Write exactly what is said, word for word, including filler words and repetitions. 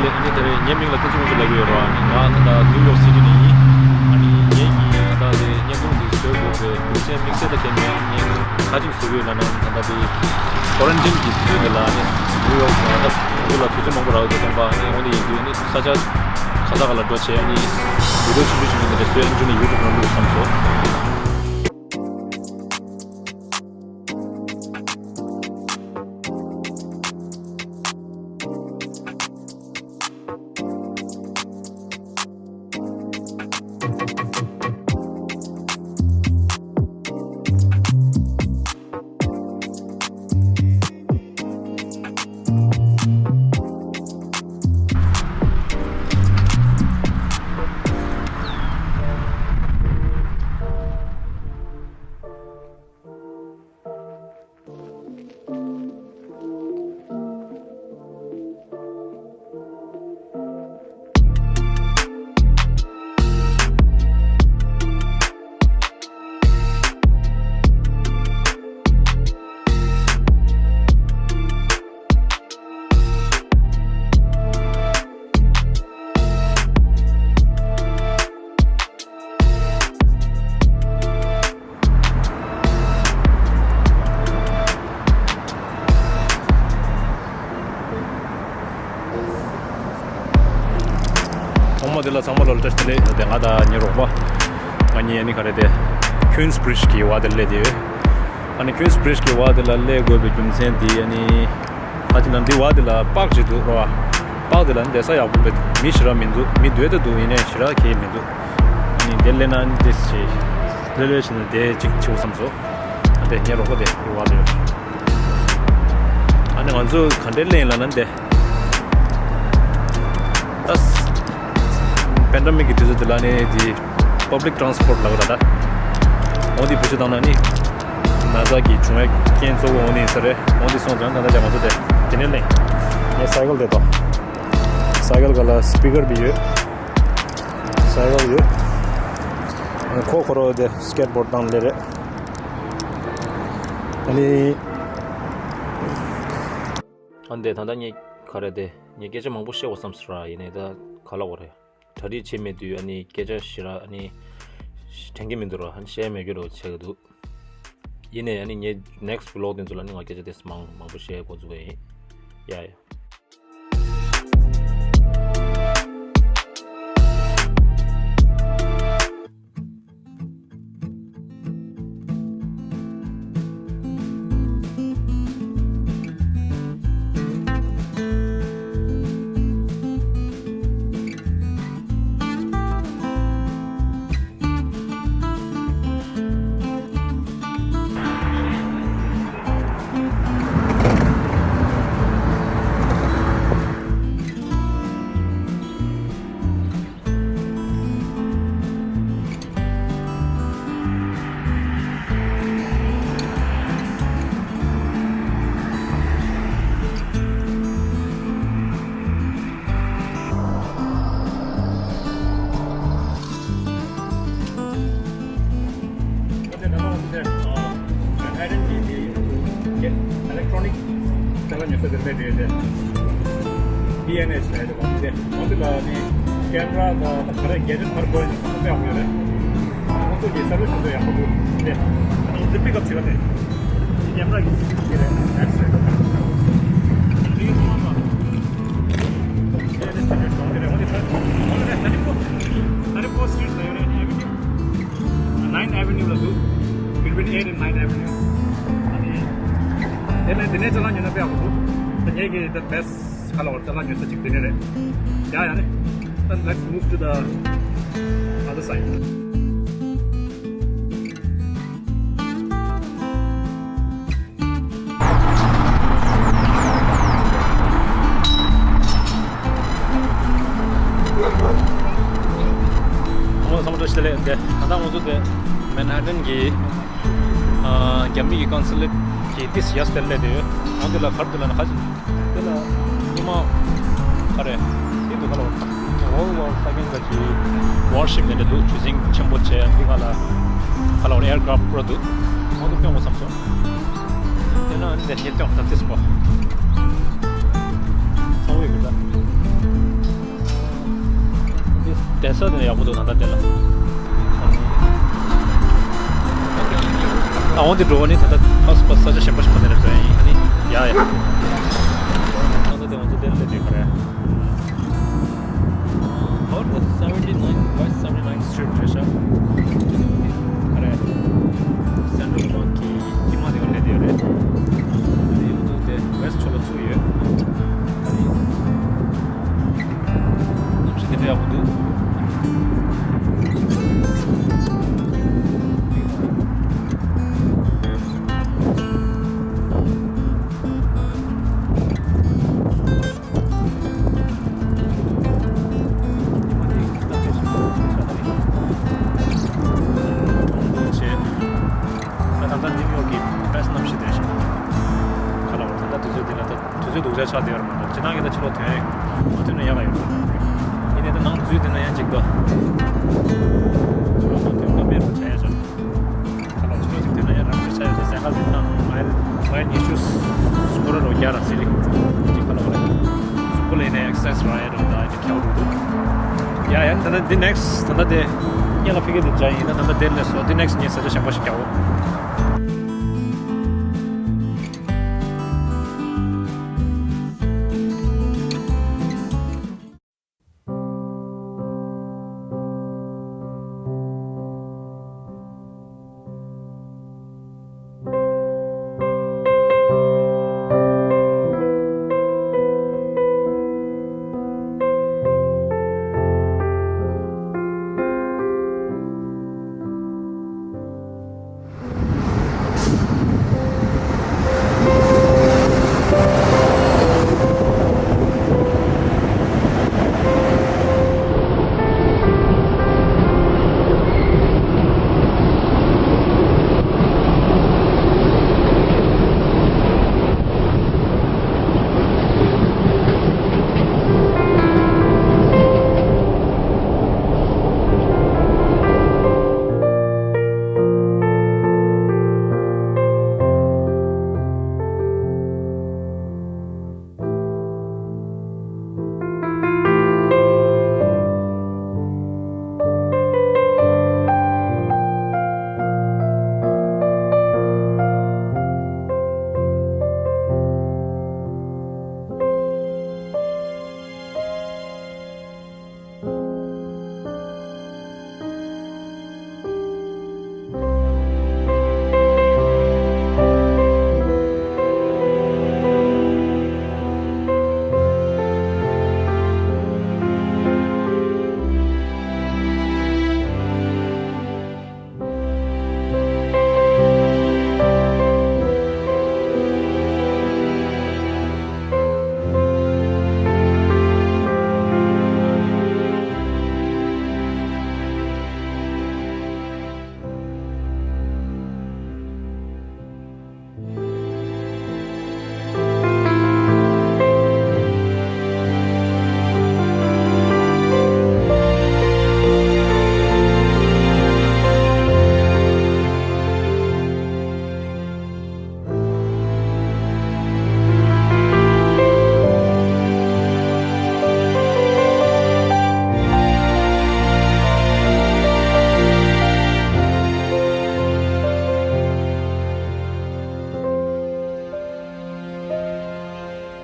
ཨ་ནི་ད་རེས་ངའི་མིང་ལ་བསྟན་འཛིན་དབང་ཕྱུག་ལབ་ཀྱི་ཡོད་རེད་བ། ཨ་ནི་ང་ད་ལྟ་ནིའུ་ཡོག་སི་ཊི་ནས་ཡིན། ཨ་ནི་ངེད་ཀྱིས་ད་ལྟ་དེ་བརྙན་ཐུང་འདི་བཟོས་དགོས་པའི་རྒྱུ་མཚན་དམིགས་བསལ་ད་གལ་མེད། ངས་ག་ཅིག་བཟོ་གི་ཡོད་ལབ་ན། ད་ལྟ་དེ་ཀོ་རན་ཊིན་གྱི་དུས་ཚོད་འདི་ལ་ཨ་ནི་ནིའུ་ཡོག་ད་ལྟ་ང་ཚོ་ལ་དུས་ཚོད་མང་པོ་རག་ཡོད་པའི་སྟོན་པ། ཨ་ནི་འོ་འདི་ཡིན་དུས་ཨ་ནི་ས་ཆ་ག་ས་ག་ལ་འགྲོ་བྱས་ཨ་ནི་བི་ཌིའོ་ཆུང་ཆུང་ཆུང་ཆུང་འདི་འདྲ་བཟོས། ཨ་ནི་འདི་ནས་ཡུ་ཊུབ་ནང་བླུགས་བསམ་སོང་། ཐོག་མ་དེ་ལ་ཚང་མ་ལ་བཀྲ་ཤིས་བདེ་ལེགས། དེ་ང་དང་ངའི་རོགས་པ། ང་གཉིས་ཨ་ནི་ག་རེ་དེ། ཁུན་སི་བྷི་རི་ཇི་གི་བར་དེར་སླེབས་དེ་ཡོད། ཨ་ནི་ཁུན་སི་བྷི་རི་ཇི་གི་བར་དེ་ལ་སླེབས་དགོས་པའི་རྒྱུ་མཚན་དེ་ཨ་ནི། ཨ་ཅེ་ན་འདི་བར་དེ་ལ་པག་ཅིག་འདུག་རོ། པག་དེ་ལ་ནི་བསྡད་ས་ཡག་པོ་མེད། མི་ཞེ་དྲག་མི་འདུག་མི་སྡོད་དེ་འདུག་ཡིན་ནའི་ཞེ་དྲག་གས་མི་འདུག་ཨ་ནི་དེ་སླེབས་ན་ནི་དེ་ཞེ། ལེ་ལེ་བྱས་ནས་དེ་གཅིག་བྱེད་དགོས་བསམ་སོང་། ཨ་དེ་ངའི་རོགས་པ་དེ་ཡོད་བ་དེ། ཨ་ནི་ང་ཚོ་ག་འདྲས་སླེབས་ཡིན་ལབ་ན་དེ། ད་པེན་ཌེ་མིག་གི་དུས་ཚོད་དེ་ལ་ནི་དེ་པབ་ལིག་ཊ་རན་སི་པོར་ཊི་ལབ་ཀྱི་རེད་ད། འོ་དེ་བེད་སྤྱོད་བཏང་ན་ནི་ན་ཚ་གི་བྱུང་བའི་རྐྱེན་གཙོ་བོ་འོ་དེ་ཡིན་ས་རེད། འོ་དེ་སོང་ཙང་ད་ལྟ་དེ་ང་ཚོ་དེ་དེ་ནས་སླེབས། ངའི་སའི་ཀལ་དེ་དང་། སའི་ཀལ་ག་ལ་སི་པི་ཀར་བི་ཡོད། སའི་ཀལ་ཡོད། ཁོ་ཁོ་རང་དེ་སི་ཀེཊ་བོར་ཌི་དང་ལས་རེད། ཨ་ནི། ཨ་འདས་ད་ལྟ་ངས་ག་རེ་དེ་ངས་སྐད་ཆ་མང་པོ་བཤད་དགོས་བསམ་སོང་ར། ཡིན་ནའི་ད་ག་ལབ་དགོས་རེད། གྲ་སྒྲིག་བྱས་མེད་དུས་ཨ་ནི་སྐད་ཆ་ཞེ་དྲག་ཨ་ནི་དྲན་གྱི་མི་འདུག་ར། ཨ་ནི་བཤད་མེད་རྒྱུ་རེད་བྱེད་ཀྱི་འདུག་ཡིན་ནའི་ཨ་ནི་ངས་ནེག་སི་ཊི་བི་ལོག་དེ་ཚོ་ལ་ནི་ང་སྐད་ཆ་དེ་མང་མང་པོ་བཤད་འགོ་འཛུགས་ཀྱི་ཡིན། ཡ་ཡ། ཨེ་ལེག་ཊོ་ནིག་ཅ་ལག་ཉོ་ས་དེ་འདྲ་རེད་དེ། པི་ཨེན་ཨེཆ་ལབ་ཡ་དེ་དང་དེ་འོ་དེ་ལ་ནི་ཀེམ་ར་དང་ད་ག་རེ་གེ་ཇེཊ་ག་རེ་དགོས་ཡིན་ན་ཚང་མ་དཔེ་ཡག་པོ་ཡོད་རེད། ཁོང་ཚོ་གི་སར་བིས་ཁོང་ཚོ་ཡག་པོ་འདུག་དེ་ཨ་ནི་དེ་པིག་ཨབ་བྱེད་ཡ་དེ་ཀེམ་ར་གི་དེ་རེད། ཨེག་སི་རེད། དེ་གི་ཚང་མ་དེ་རེད། དེ་རེད། དེ་རེད། འོ་དེ་ད་འོ་དེ་ད་ནི་ཁོ་ད་ནི་ཁོ་སི་ཊི་རིཊ་ལ་ཡོད་རེད། ཨེ་ཝེ་ནིའུ། Ninth Avenue ལ་འདུག Between eighth and ninth Avenue. ཨ་ནི། དེ་ནས་དེ་ནས་ཅ་ལག་ཉོས་ན་དཔེ་ཡག་པོ་འདུག་ད་ངེད་ཀྱི་the best ག་ལ་བར་ཅ་ལག་ཉོས་ས་གཅིག་དེ་ནས་རེད། ཡ་ཡ་ནི། Then let's move to the other side. ཨོ་ཚང་མ་བཀྲ་ཤིས་བདེ་ལེགས། དེ་ད་ལྟ་ང་ཚོ་དེ་མན་ཧ་ཊན་གྱི་ཨ་རྒྱ་མི་གི་ཀོན་སུ་ལེཊ་གི་ཏིས་ཡས་དེར་སླེབས་དེ་ཡོད། ཨོ་དེ་ལ་གར་དེ་ལ་ན་ཁ་ཅིག་དེ་ལ་ཉི་མ་ག་རེ་དེ་འདུག་ག་ལ་World War Second གི་ཝོར་ཤིབ་དེ་འདྲ་འདུག་གྲུ་གཟིངས་ཆེན་པོ་བྱས་འདི་ག་ལ་ག་ལ་ཨེར་ཀ་རབ་པུ་ར་འདུག་ཨོ་དེ་སྟོན་དགོས་བསམ་སོང་། དེ་ན་ཨ་ནི་དེ་ཉེ་སྟོན་ད་ཏིས་པོ་ཚང་བའི་གི་ད། གདན་ས་དེ་ཡག་པོ་འདུག་ད་ལྟ་དེ་ལ། ཨ་འོང་དེ་འགྲོ་བ་ནི་ད་ལྟ་ཕ་ཕ་ས་ཆ་གཞན་པ་ཞིག་མ་དེ་ལ་འགྲོ་ཡ་ཡིན། ཨ་ནི་ཡ་ཡ། ད་ལྟ་དེ་ང་ཚོ་དེ་ལ་སླེབས་དེ་ག་རེད། What was seventy-nine, West seventy-ninth Street རེད་ཤག་ཨ་རེད། Central Park གི་དཀྱིལ་མ་དེ་བ་སླེབས་དེ་རེད། ཨ་ནི་ང་ཚོ་དེ་West ཕྱོགས་ལ་ཚུགས་ཡོད། ཨ་ནི། གནམ་གཤིས་དེ་འདྲ་ཡག་པོ་འདུག་ད་ད་ལྟ་ནིའུ་ཡོག་གི་བེ་སི་གནམ་གཤིས་དེ་ཞིག་ག་ལ་བར་ད་ལྟ་དུས་ཚོད་འདི་ལ་ད། དུས་ཚོད་སྡུག་ཅག་ཆགས་བསྡད་ཡོད་རེད་མ་གཏོགས་ཕྱི་ནང་གི་ད་ཕྱི་ལོགས་ཐོན་མ་ཐོན་ན་ཡག་ག་ཡོད་རེད། ཡིན་ནའི་ད་ནང་འཛུལ་བསྡད་ན་ཡང་ཅིག་ད། ཕྱི་ལོགས་ཐོན་ཁ་མེད་རུ་ཆ་ཡ་ཆགས། ཁ་ལོག་ཕྱི་ལོགས་ཅིག་ཐོན་ན་ཡང་རང་གི་ཆ་ཡ་ཆགས་ཟེར་ཁ་ཟིན་ན་མའིལ་མའིལ་ཉི་ཤུ་སྐོར་ར་རོ་རྒྱག་ར་སི་ལི་ཅིག་ཁ་ལོག་རེད། གཟུགས་པོ་ལ་ཡིན་ནའི་ཨེག་སར་སའིཛ་ར་ཡ་རུ་ད་ཡ་ཅིག་ཁྱེའུ་རུ་འདུག་ཡ་ཡ་ད་ནི་འདི་ནེག་སི་ད་ལྟ་དེ་སྔོན་ལ་ཕ་གི་དེ་བྱ་ཡིན་ན་ད་ལྟ་དེ་ལས་སོ་འདི་ནེག་སི་ངས་ས་ཆ་གཞན་པ་ཞིག་རྒྱག་འོ།